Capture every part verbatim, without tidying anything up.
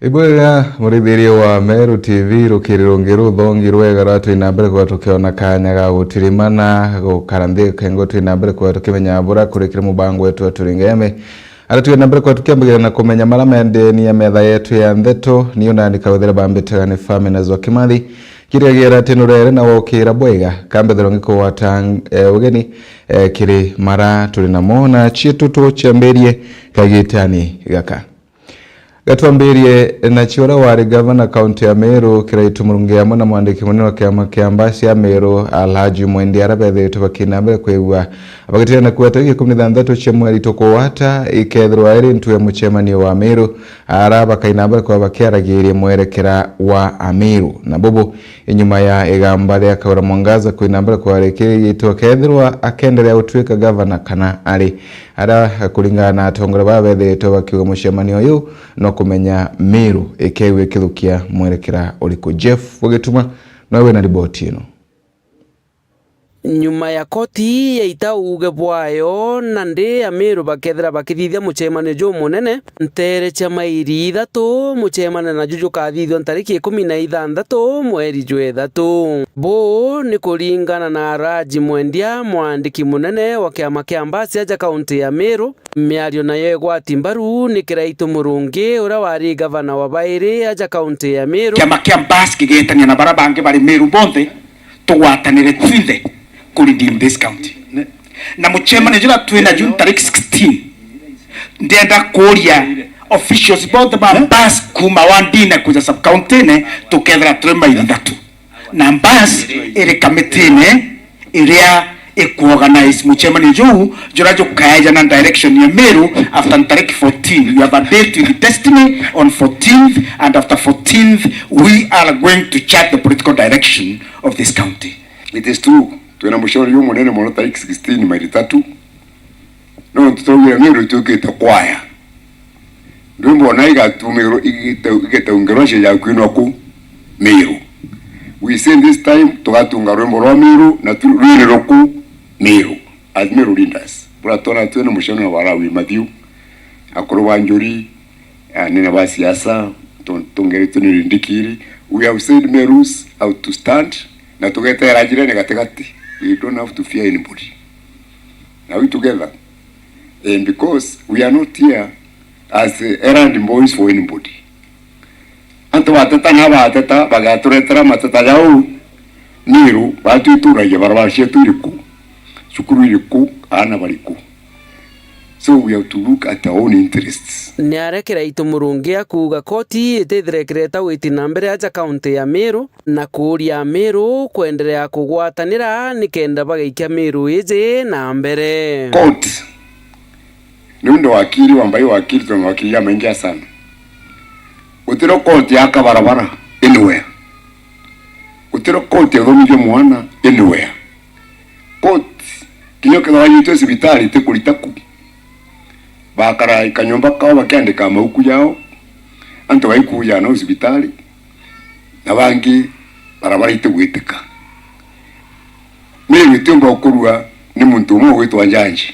Ibwega, murithiria wa Meru T V, rukiri rungi ruthongi rwega rwa twi na mbere kwa tukiona kanya ga gutirimana, gukara nthi kengo twi na mbere kwa tukimenya bura kurikira mubango wetu wa Turingeme. Ara twi na mbere kwa tukiambagira na kumenya mara mendeni ya metha yetu ya ndeto, niyo nani kauthira bambitaga ni Famina Zwa Kimathi. Kiriagira ati nurere na wokira bwega, kambethero ngikugwata, eh, ugeni, eh, kiri mara turi namo na cietu tuciambirie kagitani gaka. Gatwambirie na cio uria wari gavana kaunti ya Meru, Kiraitu Murungi, amwe na mwandiki munene wa kiama kia mbasi ya Meru, Alhaji Mwendia, aria bethiritwe bakina mbere kwigua bagitire na kueta wiki ikumi na ithanthatu cia mweri tukuwata ikethirwa iri ntu ya mucemanio wa Meru, ara bakaina mbere kwa bakiaragiria mwerekera wa Ameru. Na bubu inyuma ya igamba ria Kawira Mwangaza kwina mbere kwa rikirigitwe kethirwa akenderea gutwika gavana kana ari. Ara, kuringana na atongoria baa bethiritwe bakiuga mucemanio uyu no kumenya Meru ikeigua ikithukia mwerekera uriku. Jeff Wagituma nowe wina riboti ino. Nyuma ya koti yaita uuge bwayo, nandi Ameru bakethira bakithithia mucemanio jumunene, nteere cia mairi ithatu, mucemanio naju jukathithua ntariki ikumi na ithanthatu mweri jwa ithatu. Buu ni kuringana na Alhaji Mwendia, mwandiki munene wa kiama kia mbasi aja kaunti ya Meru. Miario nayo igwati mbaru ni Kiraitu Murungi, uria wari gavana wa bairi aja kaunti ya Meru. Kiama kia mbasi kigetania na bara bangi bari Meru bonthe, tugwatanire twinthe ku redeem this county. Ne-, na mucemanio juria twina ju ntariki sixteen, ndienda kuria officials bonthe ba mbasi kuma wandine kuja sub county-ine, tukethira turi mairi ithatu. Na mbasi iri kamiti-ine iria ikuorganize mucemanio juu, juria jukaeja na direction ya Meru after ntariki fourteen. You have a date with Destiny on fourteenth, and after fourteenth, we are going to chart the political direction of this county. It is true, twina mucemanio jumunene mono tariki sixteen mairi ithatu. Nontu twaugire Meru itwikite kwaya. Ndwimbo ona igatumirwo, igite-, igitaungerwa cia ya kwinwa ku Meru. We say this time tugatunga rwimbo rwa Meru na tu-, rwiri ruku Meru. As Meru leaders, buria twona twina mucemanio wa Lawi Mathiu, akuru ba njuri, anene ba siasa, tu-, tungeretwe ni rindikiri. We have said Merus how to stand, na tugetera njirene gatigati. We don't have to fear anybody. Are we together? Eh, because we are not here as, eh, errand boys for anybody. Antu bateta na bateta, bagaturetera mateta jau Meru, batwituragia barabara cietu iriku, cukuru iriku, aana bariku. So we have to look at our own interests. Ni aria Kiraitu Murungi akuuga koti itithire kireta witi na mbere aja kaunti ya Meru, na kuuria Ameru kwenderea kugwatanira nikenda bagaikia Meru iji na mbere. Court ni undu wakiri wa mbai wakiri, tuna wakiri jamaingi sana. Gutiro court ya kabarabara anywhere. Gutiro court ya uthomithia mwana anywhere. Court kinya ukethirwa wanyitwe cibitari ti kurita ku. Bakara kanyomba kao bakiandika mauku jao, antu baikuja nao cibitari, na bangi barabara itigwitika. Meru itiumba gukurua ni muntu umwe ugwitwa njanji.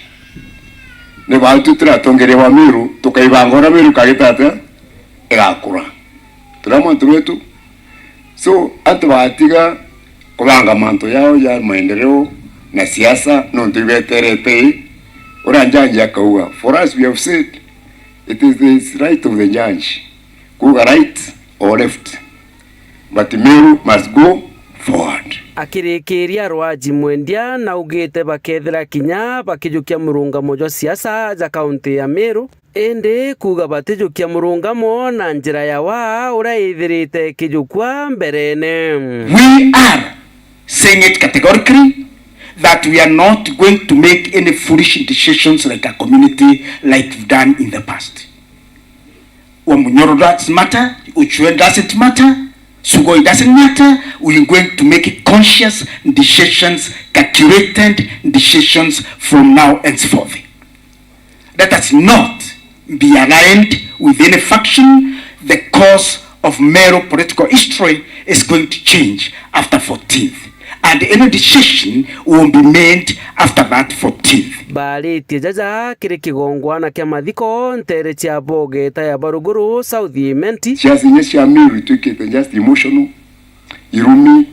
Ni baatu turi atongeria ba Meru, tukaibanga uria Meru ikagita atia igakura. Turi amwe antu betu. So, antu batiga kubanga mantu yao ya maendeleo na siasa, nontu ibeterete ii. Uria njanji akauga, for us we have said, it is the right of the njanji kuuga right or left, but Meru must go forward. Akirikiria, Alhaji Mwendia naugite bakethira kinya bakijukia murungamo jwa siasa ja kaunti ya Meru, indi kuuga batijukia murungamo na njira ya waa uria ithirite ikijukua mberene. We are saying it categorically that we are not going to make any foolish decisions like a community like we've done in the past. Wamunyoro doesn't matter, Uchwe doesn't matter, Sugoi doesn't matter. We are going to make conscious decisions, calculated decisions from now henceforth. Let us not be aligned with any faction. The course of Meru political history is going to change after fourteenth. and any decision will be made after that fourteenth. Baaritie jaja kiri kigongwana kia mathiko nteere cia Bogeta ya Baruguru, South Imenti. Siasa inya cia Meru ituikite just emotional, irumi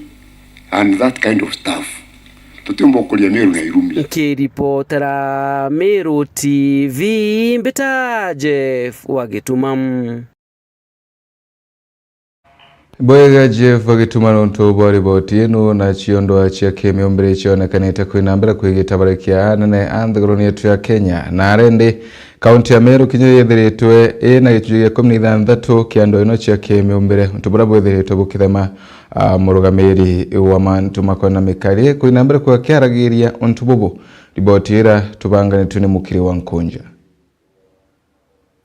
and that kind of stuff. Tutiumba gukuria Meru na irumi. Nkiripotera Meru T V, mbita Jeff wa Gituma. Bwega Jeff Gituma nontu bwa riboti ino, na cio ndwaa cia kimiumbire icionekanite kwina mbere kwigita barikia anene a nthiguruni yetu ya Kenya. Na arendi, kaunti ya Meru kinya yethiritwe ina gicunji gia ikumi na ithanthatu kia ndwaa ino cia kimiumbire, untu buria bwithiritwe bukithema, ah, murugamiri wa mantu makwena mikari kwina mbere kwa kiaragiria untu bubu. Riboti ira tubanganitwe ni Mukiri wa Nkunja.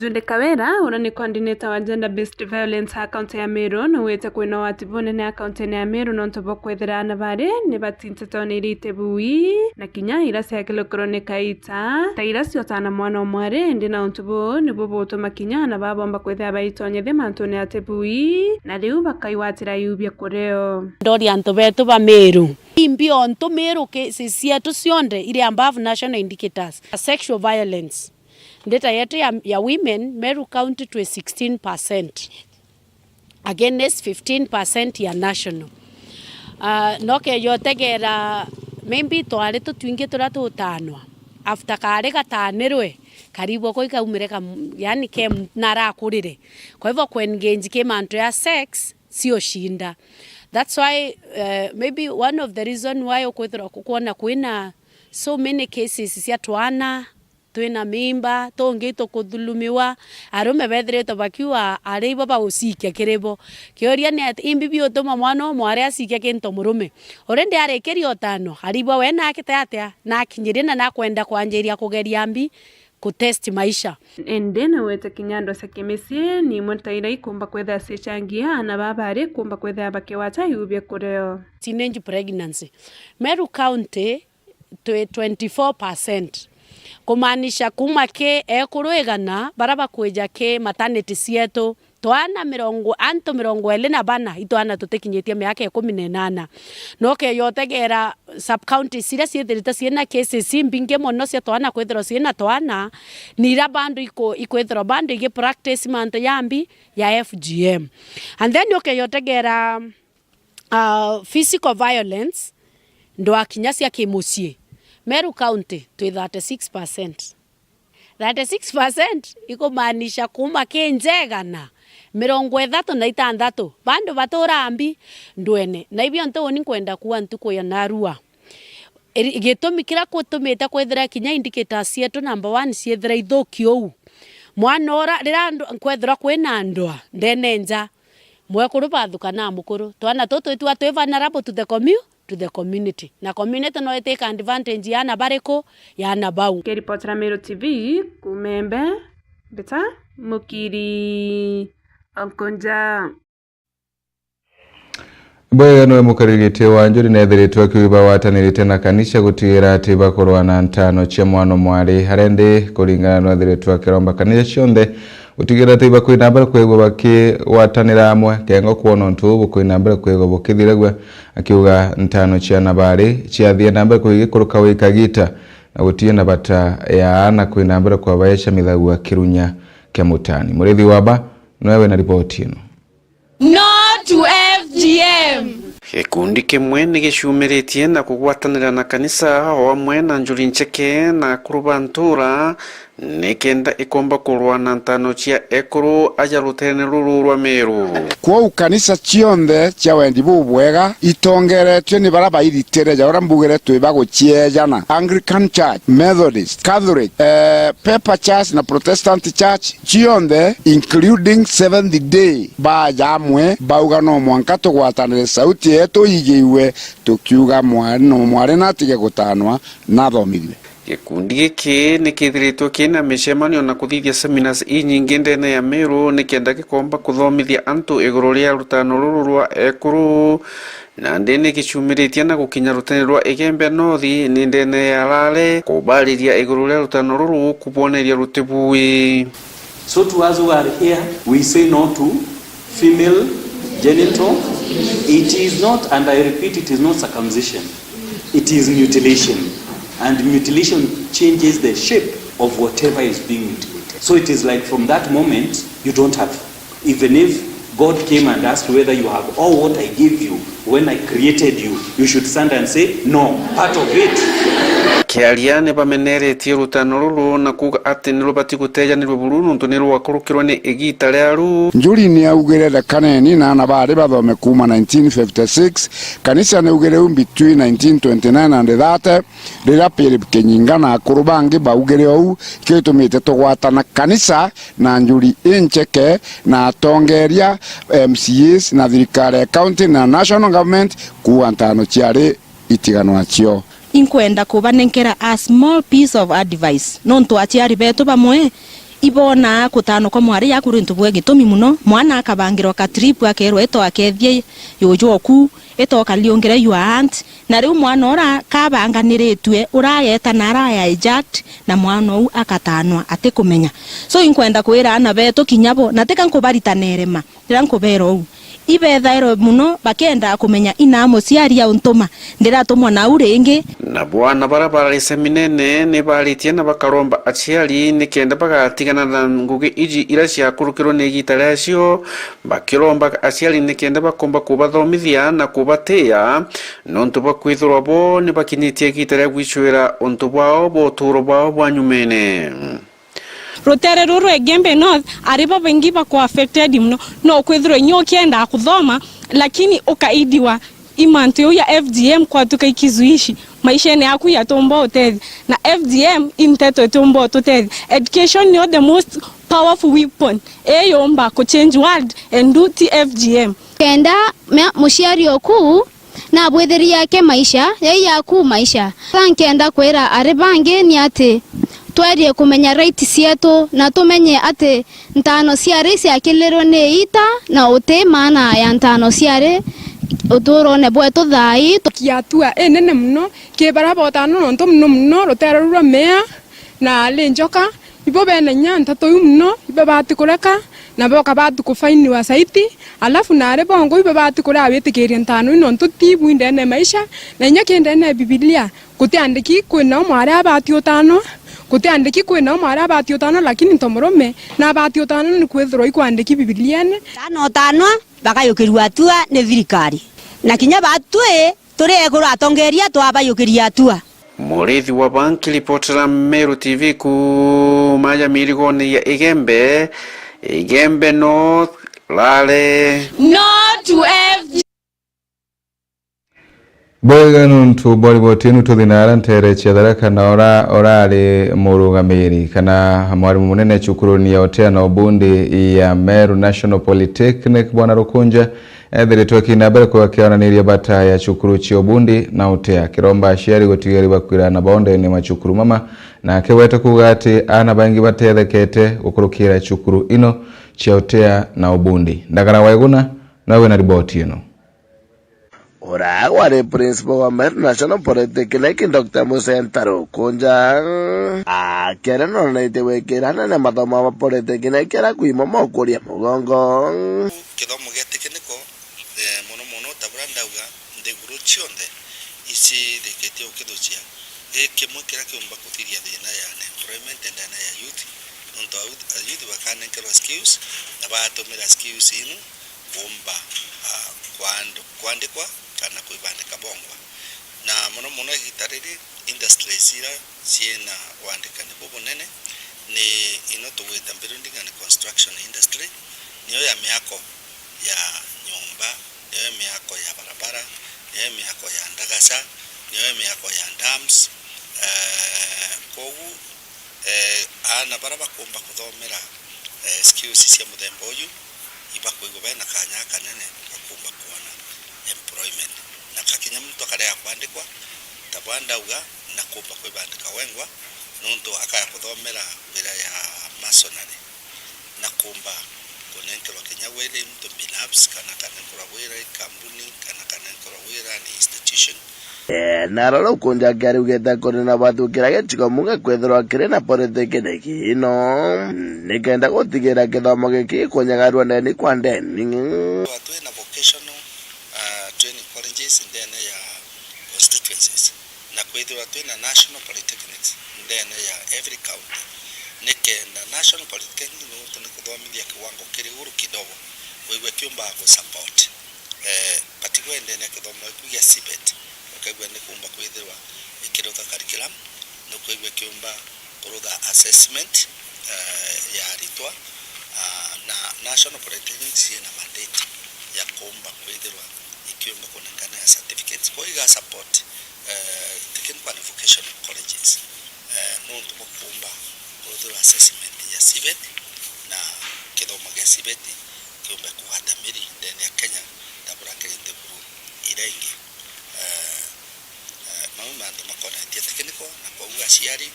Jude Kawira, uria ni coordinator wa gender based violence a kaunti ya Meru, naugite kwina wati bunene a kaunti ya Meru nontu bwa kwithira ana bari ni bati ntetone iria iti bui, na kinya iria ciakirwe kuronika ita ta iria ciotana mwana o mwari, indi na untu buu nibu butuma kinya ana baa bomba kwithira baitonyethia mantune ati bui, na riu bakaigwatira iu bia kurio. Ndori antu betu ba Meru. Imbi ontu Meru cases cietu cionthe iri above national indicators. Sexual violence. Data yetu ya, ya women, Meru County twi sixteen percent against fifteen percent ya national. Ah, nokeja utegera, maybe twari tutwingi turia tutanwa. After kari gatanirwe, karibwa ko ikaumire ka, yani ke m-, narakurire. Kwa hivyo ku engage ki mantu ya sex, cio shinda. That's why, eh, maybe one of the reason why ukwithirwa ku-, kwona kwina so many cases cia twana, twina mimba, tungi tukuthulumiwa, arume bethiritwe bakiuga ari ibo bagucikia kiri bo. Kiuria ni ati, imbi biutuma mwana o mwari acikia kintu murume? Already arikiria utano, aribwa we nakite atia, nakinyirie na nakwenda kwanjiria kugeria mbi, ku test maisha. Indi naugite kinya ndwaa cia kimicii ni imwe ta iria ikumba kwithira cichangia ana baa bari kumba kwithira bakigwata iu bia kurio. Teenage pregnancy. Meru County twi twenty-four percent. Kumaanisha kuma ki ekuru igana baria bakwija ki maternity cietu, twana mirongo, antu mirongo iri na bana, itwana tutikinyitie miaka ikumi na inana. Nokeja utegera sub counties iria ciithirite ciina cases imbingi mono cia twana kwithirwa ciina twana, ni iria bado iku-, ikwithirwa bado igi practice mantu ya mbi ya F G M. And then ukeja utegera, uh, physical violence, ndwaa kinya cia kimucii. Meru County twi thirty-six percent. Thirty-six percent ikumaanisha kuma ki nja igana, mirongo ithatu na itantatu bandu baturaa mbi ndwene. Na ibio ntu uni nkwenda kuuga ntuku ya narua. Iri-, gitumi kiria gutumite kwithira kinya indicators cietu number one ciithira ithuki uu. Mwana ura, riria andu, kwethirwa kwina ndwaa ndene nja, mwekuru bathuka na mukuru. Twana tutu twitwa twi vulnerable to the commu-, to the community. Na community no itake advantage ya ana bariku? Ya ana bau. Nkiripotera Meru T V, kuuma Embe, mbita Mukiri Onkonja. Bwega niwe mukariri giti wa Njuri nethiritwe akiuga bagwatanirite na kanisa gutigira ati bakorwa na ntano cia mwana mwari. Arendi kuringana na ethiritwe akiromba kanisa cionthe gutigira ati bakwina mbere kwigua bakigwatanira amwe, kengo kwona untu uu bukwina mbere kwigua bukithiragua, akiuga ntano cia ana bari ciathie na mbere kugikuruka wikagita, na gutie na bata ya ana kwina mbere kwa baeca mithagua kirunya kia mutani. Murithi wa ba niwe wina riboti ino. No to F G M. Gikundi kimwe ni gicumiritie na kugwatanira na kanisa o amwe na Njuri Ncheke na akuru ba ntura, nikenda ikomba kurwa na ntano cia ekuru aja ruteene ruru rwa Meru. Kwou kanisa cionthe cia wendi bubwega itongeretue ni baria bairitire ja uria mbugire twi ba guciejana, Anglican Church, Methodist, Catholic, eh, Paper Church na Protestant Church, cionthe, including Seventh Day, baja amwe, bauga no mwanka tugwatanire, sauti yetu igiiwe, tukiuga mwari no mwari natige gutanwa, nathomithue. Gikundi giki ni kithiritwe kina micemanio na kuthithia seminars inyingi ndene ya Meru, nikenda gikomba kuthomithia antu iguru ria rutano ruru rwa ekuru. Nandi ni gicumiritie na gukinya rutene rwa Igembe North ni ndene ya Lale kubariria iguru ria rutano ruru kubwoneria ruti bui. So to us who are here, we say no to female Genital, it is not, and I repeat, it is not circumcision. It is mutilation. And mutilation changes the shape of whatever is being mutilated. So it is like from that moment, you don't have. Even if God came and asked whether you have all what I gave you when I created you, you should stand and say, "No, part of it." Kiaria ni bameneretie rutano ruru na kuuga ati ni rubati gutejanirua buru nontu ni rwakurukirwa ni igita riaru. Njuri ni augire, "Rekaneni na aana bari bathome kuuma nineteen fifty-six." Kanisa ni augire u between nineteen twenty-nine and thirty, riria Philip Kinyinga na akuru bangi baugire ou, ikio gitumite tugwatana kanisa na njuri incheke na atongeria, M C As na thirikari ya county na national government kuuga ntano ciari itiganwa cio. Inkwenda kubanenkera a small piece of advice, nontu aciari betu bamwe ibonaa kutano kwa mwari yaku uri untu bwa gitumi muno. Mwana akabangirwa ka trip, akerwa, "Ito akethie yuju oku, ito ukaliungire your aunt." Na riu mwana ura kabanganiritue, urageta na araya hijacked, na mwana uu akatanwa atikumenya. So, inkwenda kwira aana betu kinya bo, na tika nkubaritana irema. Riria nkubera uu, ibethairwe muno bakiendaa kumenya inaa muciari auntuma, ndiratumwa nau ringi. Nabo aana baria bari seminene ni baaritie na bakaromba aciari nikenda bagatigana na ngugi iji iria ciakurukirwe ni igita riacio, bakiromba aciari nikenda bakomba kubathomithia na kubatiia, nontu bwa kwithirwa bo ni bakinyitie igita ria gwicwira untu bwao bwa utuuro bwao bwa nyumene. Rutere ruru rwa Igembe North, ari babaingi bakwa affected muno. No kwithirwa inya ukiendaa kuthoma, lakini ukaidiwa i mantu iu ya F G M kwatuka ikizuishi maishene yaku yatumba utethia. Na F G M i nteto itumba ututethia. Education niyo the most powerful weapon. Iyumba ku change world and do ti F G M. Kenda mea-, muciari oku nabwithirie ake maisha, yai yaku maisha. Tha nkenda kwira ari bangi ni ati twerie kumenya right cietu na tumenye ati ntano ciari ciakilirwe ni iita na uti maana ya ntano ciari uturone bwetu thaa ii. Kiatua inene muno ki baria botano nontu muno muno rutere ruru rwa mea na ari njoka. Ibo bena inya nteto iu muno, ibo bati kureka, na boka bati kufainiwa saiti, alafu na ari bongo ibo bati kuria witikiria ntano iu, nontu ti bu indene ya maisha, na inya ki ndene ya Bibilia, gutiandiki kwina umwe aria abati utanwa, gutiandiki kwina umwe aria abati utanwa, lakini nto murume nabati utanwa ni kwithirwa ikwandiki Bibiliene. Tano utanwa bakayukirua atua ni thirikari, na kinya batwi turi ekuru atongeria twabayukiria atua. Murithi wa Banki, ripotera Meru T V kuuma ya mirigone ya Igembe, Igembe North, Lare. No to F G. Bwega nontu bwa riboti inu, tuthi na ara ntere cia Tharaka na ora, orari murugamiri kana mwarimu munene cukuruni ya Otea na Ubundi ya Meru National Polytechnic, Bwana Rukunja, ethiritwe akina mbere kwega akionaniria bata ya cukuru cia ubundi na utea, akiromba aciari gutiga ribakwira aana bao ndene ya macukuru mama, na akigweta kuuga ati aana baingi batethekete gukurukira cukuru ino cia utea na ubundi. Ndagara Waiguna nawe na riboti ino. Uria wari principal wa Meru National Polytechnic, Doctor Musenta Rukunja, akiaria nonanitie gwikira anene mathomo ma polytechnic aria kwimo mokuria mugongo. Kithomo gia technical, eh, mono mono ta buria ndauga, nthiguru cionthe icirikitie gukithucia, gikimwe kiria kiumba kuthiria thina ya unemployment ndene ya youth, nontu a youth, a youth bakanenkerwa skills na batumira skills inu kuumba, ah, kwandu-, kwandikwa kana kwibandika bongwa. Na mono mono igita riri, industries iria ciina wandikani bubunene ni ino tugwita building and construction industry, niyo ya miako ya nyomba, niyo ya miako ya barabara, niyo ya miako ya ndagaca, niyo ya miako ya dams. Eh, kogu, eh, aana baria bakumba kuthomera, eh, skills cia muthemba uyu, ibakwigua bena kanya kanene ga kumba kwona employment. Na kakinya muntu akarega kwandikwa, ta bwa ndauga, na kumba kwibandika wengwa, nontu akaya kuthomera wira ya masonary, na kumba kunenkerwa kinya wira i muntu binafsi, kana akanenkerwa wira i kambuni, kana akanenkerwa wira ni institution. Eh, na rora ukunja akiarugite kuri na batu kiria gicigo munga kwithirwa kiri na polytechnic ino, nikenda gutigira kithomo giki gikunyagarua ndeni kwa ndeni. Twina ya kwithirwa twina national polytechnics ndene ya every county, nikenda national polytechnic ni, ni kuthomithia kiwango kiri iguru kidogo, wigwe kiumba gusupport. Eh, particularly ndene ya kithomo giku gia TVET, ukaigua ni kuumba kwithirwa ikirutha curriculum, ni ukaigua kiumba kurutha assessment, eh, ya aritwa, ah, na National Polytechnics ina mandate ya kuumba kwithirwa ikiumba kunenkanira certificates. Kwa iga support, eh, technical and vocational colleges, eh, nontu bwa kuumba kuruthirwa assessment ya TVET na kithomo gia TVET kiumbe kugwata miri ndene ya Kenya ta buria kiri nthiguru iria ingi. Eh, eh, mau mantu makonetie technical, na koguo aciari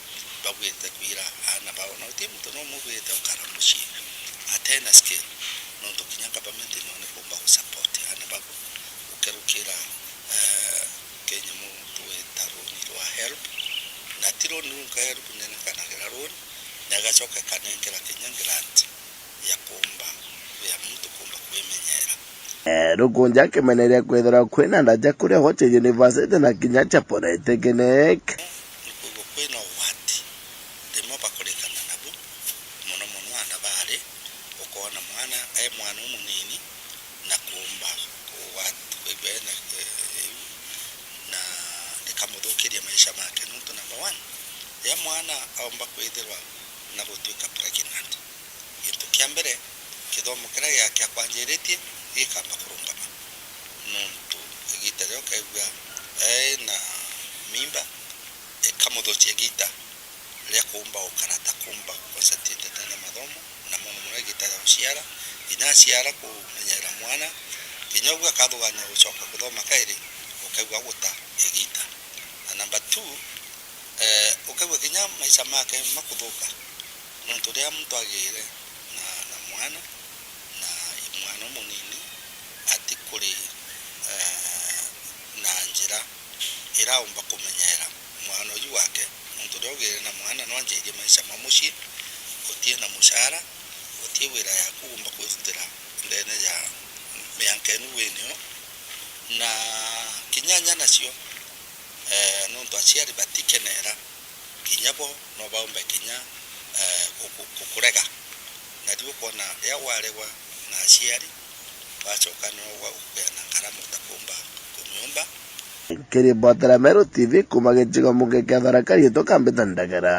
babwirite kwira aana bao, na guti muntu no umwe ubwirite ukara mucii atena skill, nontu kinya government no ni kumba gusupport aana bau gukerukira, eh, kinyamu twita runi rwa HELB, na ti runi runka, HELB nenekanagira runi, na igacoka ikanengera kinya grant ya kuumba, ya muntu kuumba kwimenyera. Eh, rukunja akimeneria kwithirwa kwina nda ja kuria ho cha university na kinya cha polytechnic. Ni kwigua kwina ugwati rimwe bakurikana nabu, mono mono aana bari, ukoona mwana e mwana umunini na kuumba kugwat-, kwigua ena, eh, na rikamuthukiria maisha make. Nontu number one, riria mwana aumba kwithirwa na gutwika pregnant, gintu kia mbere, kithomo kiria gia-, kia kwanjiritie gikamba kurungama, nontu igiita riria ukaigua ena mimba, ikamuthukia igiita ria kuumba gukara ta kuumba guconcentrate ndene ya mathomo, na mono mono igiita ria guciara, kinya aciara kumenyera mwana, kinya uguo akathugania gucoka kuthoma kairi, ukaigua guta igiita. Na number two, eh, ukaigua kinya maisha make makuthuka, nontu riria muntu agiire na, na mwana, na mwana umunini, ati kuri, eh, na njira iraumba kumenyera mwana uju wake, nontu riria ugire na mwana no anjirie maisha ma mucii, gutii na mucara, gutii wira yaku ugumba kwirutira ndene ya mianka inu winio, na kinya nya nacio, eh, nontu aciari batikenera, kinya bo no baumbe kinya, eh, guku-, gukurega. Na riu ukoona riria waregwa na aciari, wacoka no gwa gukugeana ngarama utakumba kumiumba. Nkiribotera Meru T V kuuma gicigo mbunge kia Tharaka Nithi, kambita Ndagara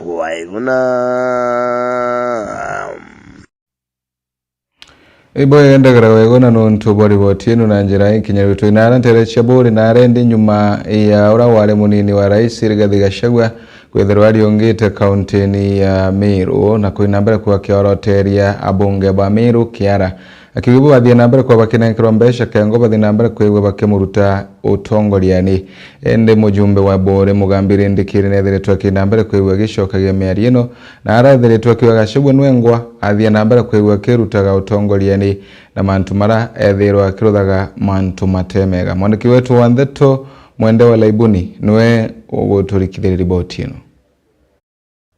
Waiguna. Ibwega Ndagara Waiguna nontu bwa riboti ino na njira inkinyaniriku. Twina ara ntere cia Buuri na ara indi nyuma ya uria wari munini wa rais Rigathi Gachagua kwithirwa ariungite kauntini ya Meru na kwina mbere kuga kioroteria abunge ba Meru kiara. Akiuga ibu bathie na mbere kwa bakinenkerwa mbeca kengo bathie na mbere kwigua bakimuruta utongoriani. Indi mujumbe wa Buuri Mugambi Rindikiri nethiritwe akina mbere kwigua agicokagia miario ino na arethiritwe akiuga Gachagua nwengwa athie na mbere kwigua akirutaga utongoriani na mantu mara ethirwa akiruthaga mantu matemega. Mwandiki wetu wa ndeto Mwende wa Laibuni niwe uguturikithiria riboti ino.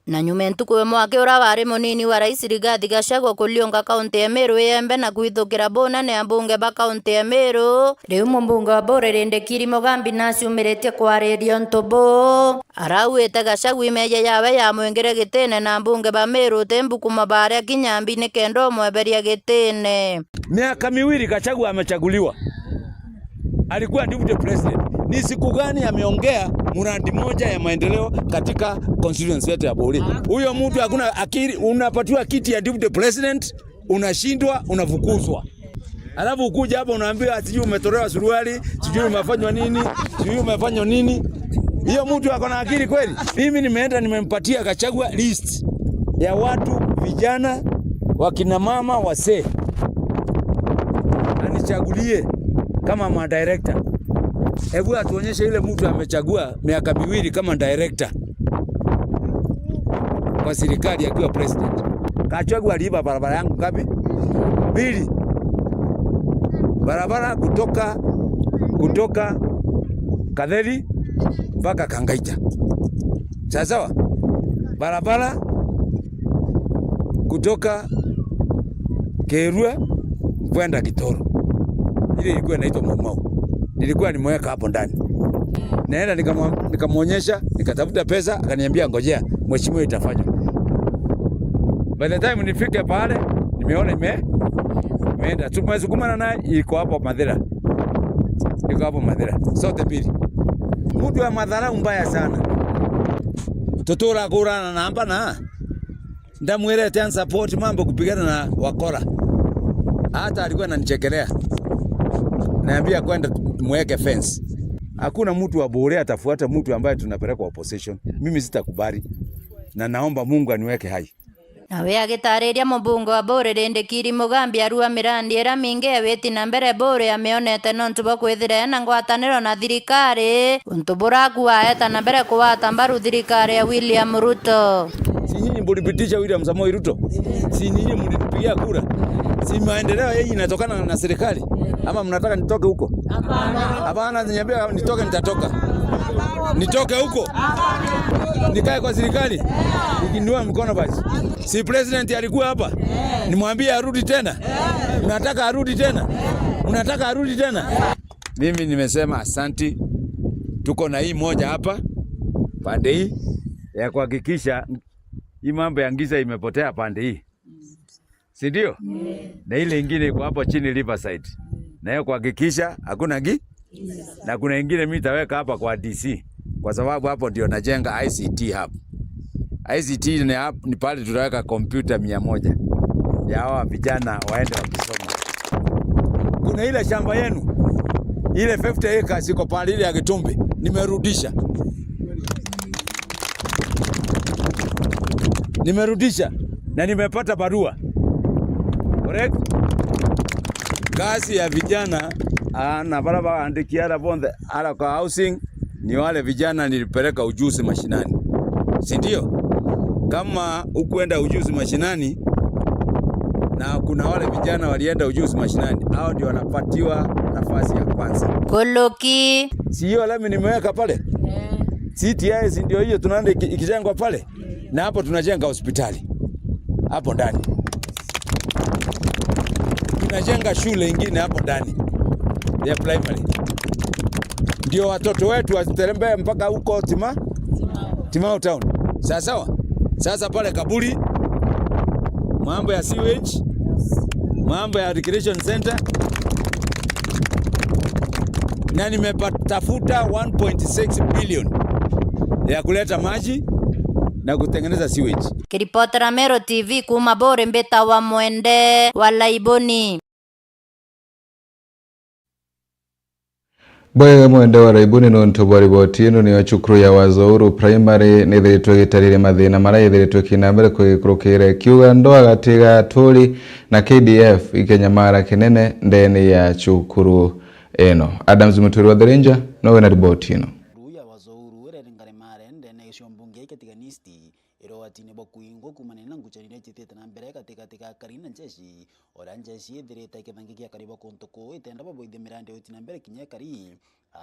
Na nyuma ya ntuku imwe aki uria wari munini wa rais Rigathi Gachagua kuriunga kaunti ya Meru iembe na kwithukira bunene abunge ba kaunti ya Meru, riu mumbunge wa Buuri Rindikiri Mugambi naciumiritie kwariria untu buu. Arauite Gachagua imeeja yawe yamwingire gitine na abunge ba Meru uti mbukuma baria kinya mbi nikenda umweberia gitine. Miaka miwili Gachagua amechaguliwa. Alikuwa deputy president. Ni siku gani ameongea mradi moja ya maendeleo katika constituency yetu ya Buuri? Huyo mtu hakuna akili, unapatiwa kiti ya deputy president, unashindwa, unafukuzwa. Alafu ukuja hapa unaambiwa sijui umetolewa suruali, sijui umefanywa nini, sijui umefanywa nini. Hiyo mtu ako na akili kweli? Mimi nimeenda nimempatia Gachagua list ya watu, vijana, wakina mama, wasee. Anichagulie kama madirector. Hebu atuonyeshe ile mtu amechagua miaka miwili kama director kwa serikali akiwa president. Gachagua aliiba barabara yangu ngapi? Mbili. Barabara kutoka, kutoka Katheri mpaka Kangaija. Sawa sawa? Barabara kutoka Kerua kwenda Kitoro. Ile ilikuwa inaitwa Mau Mau. Nilikuwa nimeweka hapo ndani. Naenda nikamwa-, nikamwonyesha, nikatafuta pesa, akaniambia, "Ngojea, mheshimiwa, itafanywa." By the time nifike pale, nimeona ime-, imeenda. Tumesukumana naye, iko hapo Mathira. Iko hapo Mathira. Zote mbili. Mtu wa madharau mbaya sana. Tutura kurana namba na ndamwirete an support mambo kupigana na wakora. Hata alikuwa ananichekelea. Naambia kwenda mweke fence. Hakuna mtu wa Buuri atafuata mtu ambaye tunapeleka opposition. Mimi sitakubali. Na naomba Mungu aniweke hai. Nawe agitariria mubunge wa Buuri Rindikiri Mugambi arua mirandi iria mingi ewiti na mbere Buuri amionete nontu bwa kwithira ena ngwataniro na thirikari, untu buraku aeta na mbere kugwata mbaru thirikari ya William Ruto. Si nyinyi mlipitisha William Samoei Ruto? Si nyinyi mlitupigia kura? Si maendeleo yenu inatokana na serikali? Ama mnataka nitoke huko? Hapana. Hapana, niambia nitoke, nitatoka. Nitoke huko? Nikae kwa serikali? Nikiinua mkono basi. Si president alikuwa hapa? Nimwambie arudi tena? Mnataka arudi tena? Mnataka arudi tena? Mimi nimesema asanti. Tuko na hii moja hapa, pande hii, ya kuhakikisha hii mambo ya giza imepotea pande hii. Si ndio? Na ile ingine iko hapo chini Riverside. Na hiyo kuhakikisha hakuna gi-, na kuna ingine mimi nitaweka hapa kwa D C, kwa sababu hapo ndio najenga I C T hub. I C T ni hub, ni pale tutaweka kompyuta mia moja ya hawa vijana waende wakisoma. Kuna ile shamba yenu, ile fifty acres iko pale ile ya Gitumbi, nimerudisha. Nimerudisha na nimepata barua. Correct? Kazi ya vijana, ah, na bara baandiki ara bonthe, ara kwa housing, ni wale vijana nilipeleka ujuzi mashinani. Si ndio? Kama hukuenda ujuzi mashinani, na kuna wale vijana walienda ujuzi mashinani, hao ndio wanapatiwa nafasi ya kwanza. Koloki. Si hiyo lami nimeweka pale? Si T I S ndio hiyo tunaenda iki-, ikijengwa pale? Na hapo tunajenga hospitali. Hapo ndani. Tunajenga shule ingine hapo ndani ya primary. Ndio watoto wetu wasitembee mpaka huko Tima-, Timau Town. Sawa sawa? Sasa pale Kaburi, mambo ya sewage, mambo ya recreation center, na nimepatafuta one point six billion ya kuleta maji na kutengeneza sewage. Kiripotera Meru T V kuuma Buuri, mbitawa Mwende wa Laiboni. Bwega Mwende wa Laiboni nontu bwa riboti ino. Niyo cukuru ya Wazouru Primary nithiritwe igitarire mathina maria ithiritwe ikina mbere kwikurukira ikiuga ndwaa gati ga aturi na K D F ikenyamara kinene ndene ya cukuru ino. Adams Muturi wa The Ranger nowe na riboti ino. Cukuru ya Wazouru iria iri Ngaremare ndene ya gicigo mbunge gia Katiganist, irogwatine bwa kuingwa kuumania na ngucanio iria icitite na mbere gatigati ga akari na njeshi, uria njeshi ithirite ikithangikia akari ba kuntu kuu itenda baboithia mirandi ya uti na mbere kinya ikari.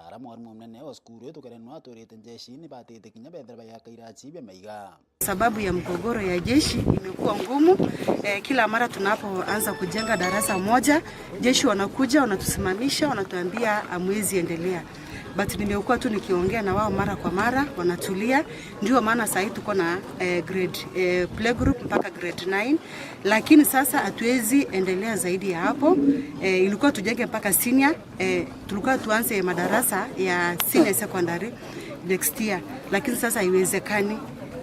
Ara mwarimu munene wa cukuru itukerenwa aturite njeshi ni batite kinya bethira bayaka irachi bia maiga. Sababu ya mgogoro ya jeshi imekuwa ngumu. Eh, kila mara tunapoanza kujenga darasa moja, jeshi wanakuja, wanatusimamisha, wanatuambia, "Hamwezi endelea." But nimekuwa tu nikiongea na wao mara kwa mara, wanatulia. Ndio maana saa hii tuko na, eh, grade, eh, playgroup mpaka grade nine. Lakini sasa hatuwezi endelea zaidi ya hapo. Eh, ilikuwa tujenge mpaka senior, eh, tulikuwa tuanze madarasa ya senior secondary next year. Lakini sasa haiwezekani.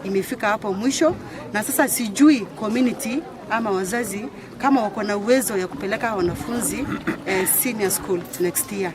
Imefika hapo mwisho. Na sasa sijui community ama wazazi kama wako na uwezo ya kupeleka wanafunzi, eh, senior school next year.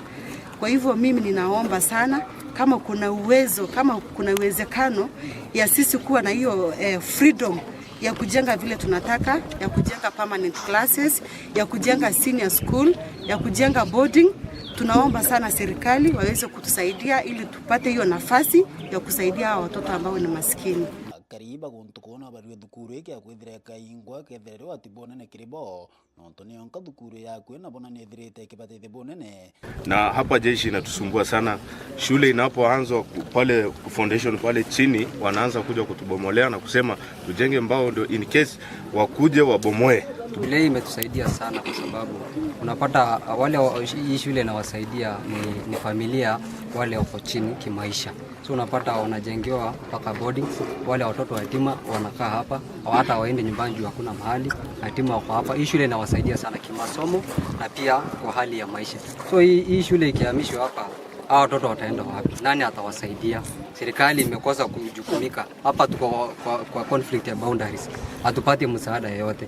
Kwa hivyo mimi ninaomba sana, kama kuna uwezo, kama kuna uwezekano ya sisi kuwa na hiyo, eh, freedom ya kujenga vile tunataka, ya kujenga permanent classes, ya kujenga senior school, ya kujenga boarding, tunaomba sana serikali waweze kutusaidia ili tupate hiyo nafasi ya kusaidia hawa watoto ambao ni maskini. akari ba guntu kuu no barue thukuru ii kia kwithira ikaingwa, kethira ri wati bunene kiri bo, nontu ni yonka thukuru ii yakuo, na bona ni ithirite ikibatithia bunene. Na hapa jeshi inatusumbua sana. Shule inapoanzwa ku-, pale foundation pale chini, wanaanza kuja kutubomolea na kusema tujenge mbao ndio in case wakuje wabomoe. Vile hii imetusaidia sana kwa sababu unapata, uh, wale wa-, hii shule inawasaidia ni, ni familia wale wako chini kimaisha. So unapata wanajengewa mpaka boarding, wale watoto yatima wanakaa hapa, hata waende nyumbani juu hakuna mahali, yatima wako hapa. Hii shule inawasaidia sana kimasomo na pia kwa hali ya maisha. So hii, hii shule ikihamishwa hapa, hawa watoto wataenda wapi? Nani atawasaidia? Serikali imekosa kujukumika. Hapa tuko kwa, kwa conflict ya boundaries. Hatupati msaada yoyote.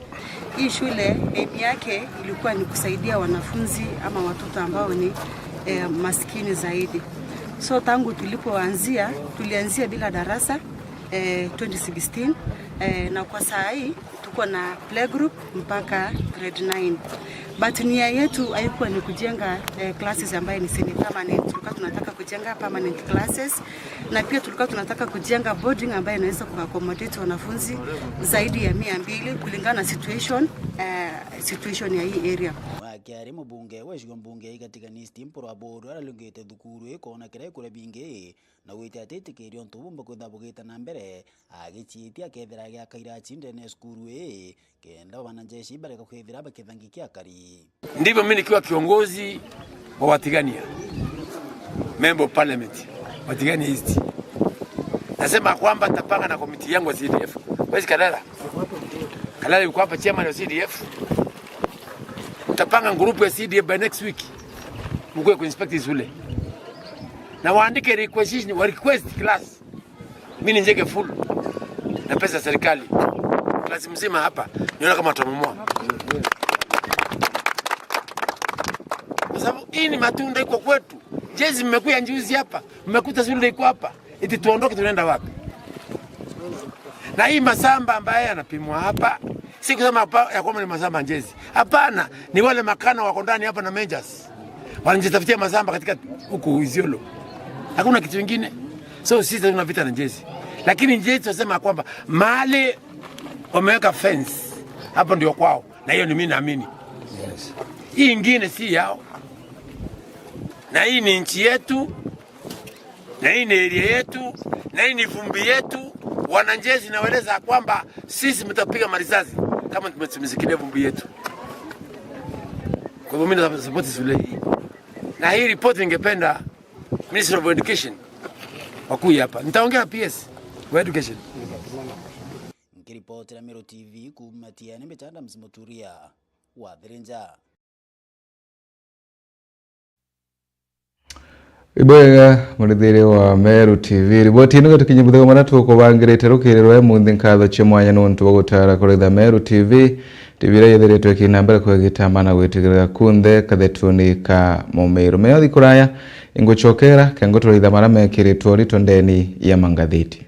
Hii shule aim yake ilikuwa ni kusaidia wanafunzi ama watoto ambao ni, eh, maskini zaidi. So tangu tulipoanzia, tulianzia bila darasa, eh, twenty sixteen, eh, na kwa saa hii tuko na playgroup mpaka grade nine. But nia yetu haikuwa ni kujenga, eh, classes ambaye ni semi permanent. Tulikuwa tunataka kujenga permanent classes, na pia tulikuwa tunataka kujenga boarding ambayo inaweza kuaccommodate wanafunzi zaidi ya mia mbili kulingana na situation, eh, situation ya hii area. Akiari mubunge wa gicigo mbunge ya Igatigani East, Mpuru Aburu, aralungite thukuru ii koona kiria ikuria bingi na gwita ati itikiria untu bumba kwithirwa bugita na mbere, agiciitia akethira agiaka irachi ndene ya cukuru ii, kenda bana jeshi bareka kwithira bakithangikia akari. Ndivyo mimi nikiwa kiongozi wa Watigania, member of parliament, Watigania East, nasema kwamba tapanga na komiti yangu ya C D F. Where's Kalala? Kalala yuko hapa, chairman wa C D F. Tapanga group ya C D F by next week, mkuwe kuinspect shule na waandike requisition, wa request class. Mimi nijenge full na pesa ya serikali. Klasi mzima hapa, niona kama watamomoa. Kwa sababu hii ni matunda iko kwetu. Jezi mmekuja juzi hapa, mmekuta shule iko hapa. Eti tuondoke, tunaenda wapi? Na hii masamba ambaye yanapimwa hapa, si kusema hapa ya kwamba ni masamba jezi. Hapana, ni wale makana wako ndani hapa na majors. Wanajitafutia masamba katika huku Isiolo. Hakuna kitu kingine. So sisi tuna vita na jezi. Lakini jezi tunasema kwamba mahali wameweka fence, hapo ndio kwao. Na hiyo ni mimi naamini. Yes. Hii ingine si yao. Na hii ni nchi yetu. Na hii ni area yetu. Na hii ni vumbi yetu. Wanajezi nawaeleza kwamba sisi mtapiga marisasi kama tumesikilia vumbi yetu. Kwa hivyo mimi na support shule hii. Na hii report ningependa Ministry of Education wakuja hapa. Nitaongea na P S wa education. Nkiripotera Meru T V kuuma Tiene, Mitanda Mzimoturia wa Thirinja. Ibwega, murithiri wa Meru T V. Riboti ino gatukinye muthigo maria tukubangirite rukiri rwa emunthi. Nkatho cia mwanya nuntu bwa gutara kuritha Meru T V. T V iria yethiritwe ikina mbere kwigitama na gwitigirira kunthe kathetuni ka Mumiru. Meothi kuraya, ingucokera, kengo turaitha maria mekiritwe urito ndeni ya mangathiti.